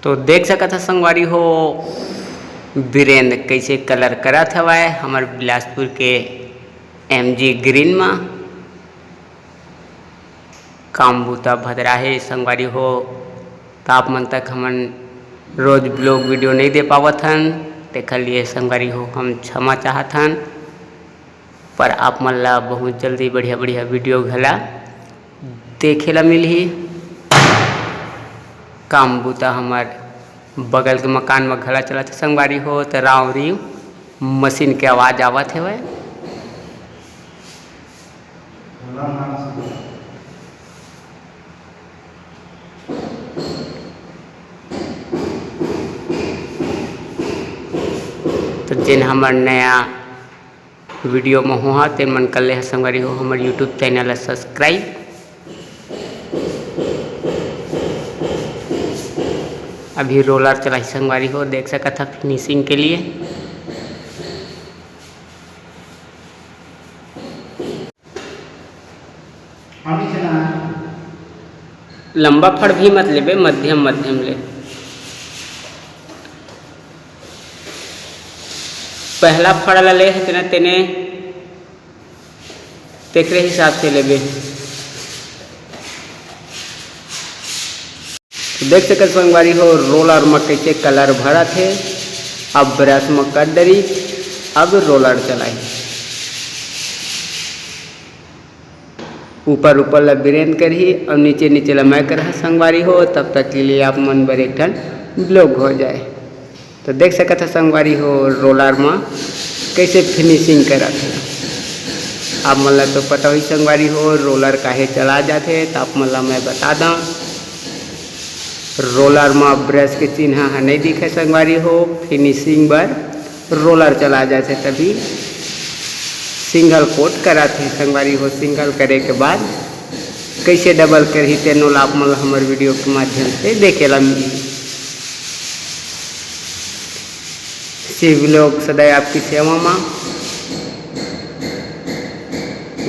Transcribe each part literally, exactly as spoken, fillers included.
तो देख सकत ह संगवारी हो, बीरेंद्र कइसे कलर करत हवय हमर बिलासपुर के एम जी ग्रीन म। काम बूता भदरा हे संगवारी हो, त आप मन तक हमन रोज vlog video नइ दे पावत हन, तेखर लिए संगवारी हो हम क्षमा चाहत हन। पर आप मन ला बहुत जल्दी बढ़िया-बढ़िया video घला देखे ला मिलही। काम बूता हमर बगल के मकान म घला चलत हे संगवारी हो, त राव रीव मशीन के आवाज आवत हेवय। तो जेन हमर नया video म होहा, तेन मन कर ले ह संगवारी हो हमर YouTube channel ला subscribe। अभी roller चलाही संगवारी हो, देख सकत ह finishing के लिए। लंबा फड़ भी मत लेबे, मध्यम, मध्यम ले। पहला फड़ ला ले हे तेने, तेने तेकरे हिसाब से लेबे। तो देख सकत संगवारी हो, roller म कइसे कलर भरत हे। अब brush म कर डरी, अब roller चलाही। ऊपर ऊपर ला बीरेंद्र करही अउ नीचे नीचे ला मैं करहा संगवारी हो। तब तक के लिए आप मन बर एक ठन vlog हो जाए। तो देख सकत ह संगवारी हो, roller म कइसे finishing करत हे। आप मन ला तो पता होही संगवारी हो, roller काहे चला जाथे, त आप मन ला मैं बता दंव। Roller म brush के चिन्हा ह नइ दिखे संगवारी हो, finishing बर roller चला जाथे, तभी single coat करत हे संगवारी हो। Single करे के बाद कइसे double करही, तेनो ला आप मन ला हमर video के माध्यम से देखे ला मिलही। शिव vlog सदैव आपकी सेवा मा।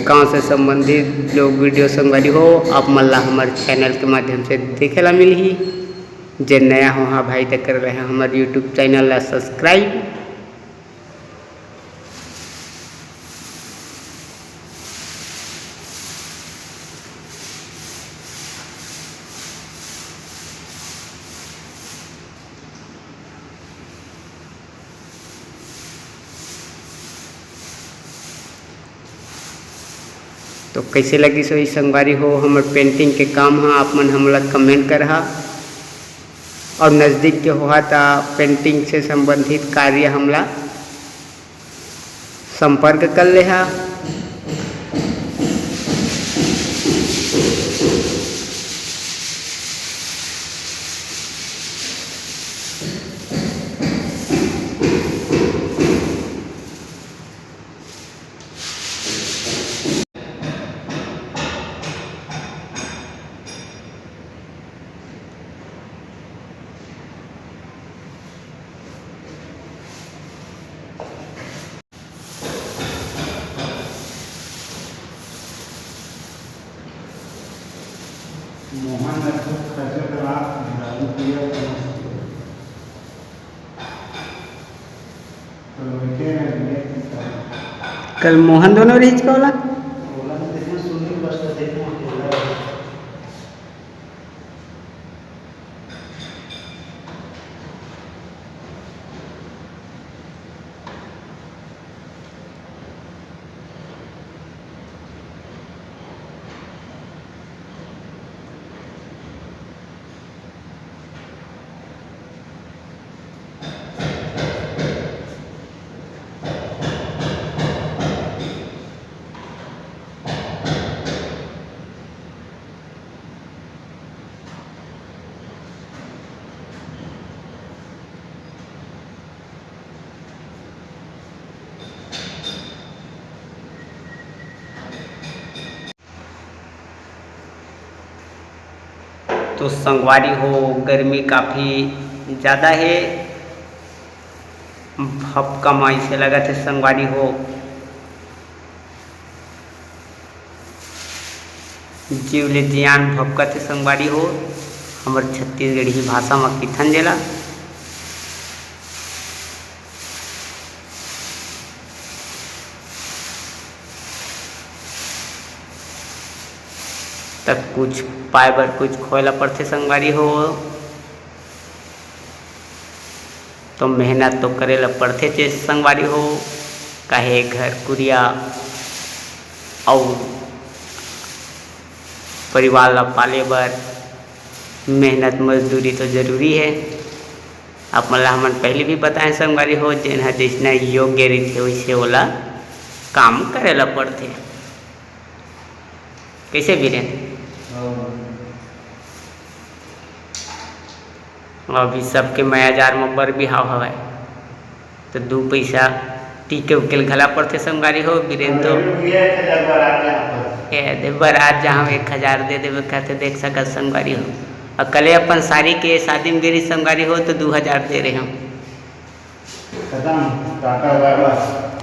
गांव से संबंधित vlog video संगवारी हो, आप मन ला हमर channel के माध्यम से देखे ला मिलही। जे नया हो हा भाई, त कर रहे हमर YouTube channel ला subscribe। तो कइसे लगिस होही संगवारी हो हमर painting के काम ह, आप मन हमला comment करहा। और नजदीक के होहा त painting से संबंधित कार्य हमला संपर्क कर लेहा। मोहन लगभग खजर रात दारू पिया समझ के। कल मोहन दोनों रहिस का ओला? ओला तो देखना सुनी, बस तो देखना अकेला है। तो संगवारी हो, गर्मी काफ़ी ज़्यादा हे, भपका म अइसे लगत हे संगवारी हो, जीव ले जियान भपकत हे संगवारी हो। हमर छत्तीसगढ़ी भाषा म किथन जेला। त कुछ पाए बर कुछ खोए ला पड़थे संगवारी हो। तो मेहनत तो करे ला पड़थे चे संगवारी हो, काहे घर कुरिया अउ परिवार ला पाले बर मेहनत मजदूरी तो जरूरी है। आप मन ला हमन पहले भी बताए संगवारी हो, जेन ह जइसना योग्य रहिथे वइसे ओला काम करे ला पड़थे। कैसे बीरेन? अभी सबके मया जार म बर बिहाव हवय, तो दू पैसा टीके उके ल घला पड़थे संगवारी हो। बीरेन तो ए दे बरात जहाँ एक हजार दे देवे कहते देख सकत संगवारी हो। अउ कले अपन सारी के शादी में गेरी संगवारी हो तो दू हजार दे रहे हो। खत्म, टाटा बाय बाय।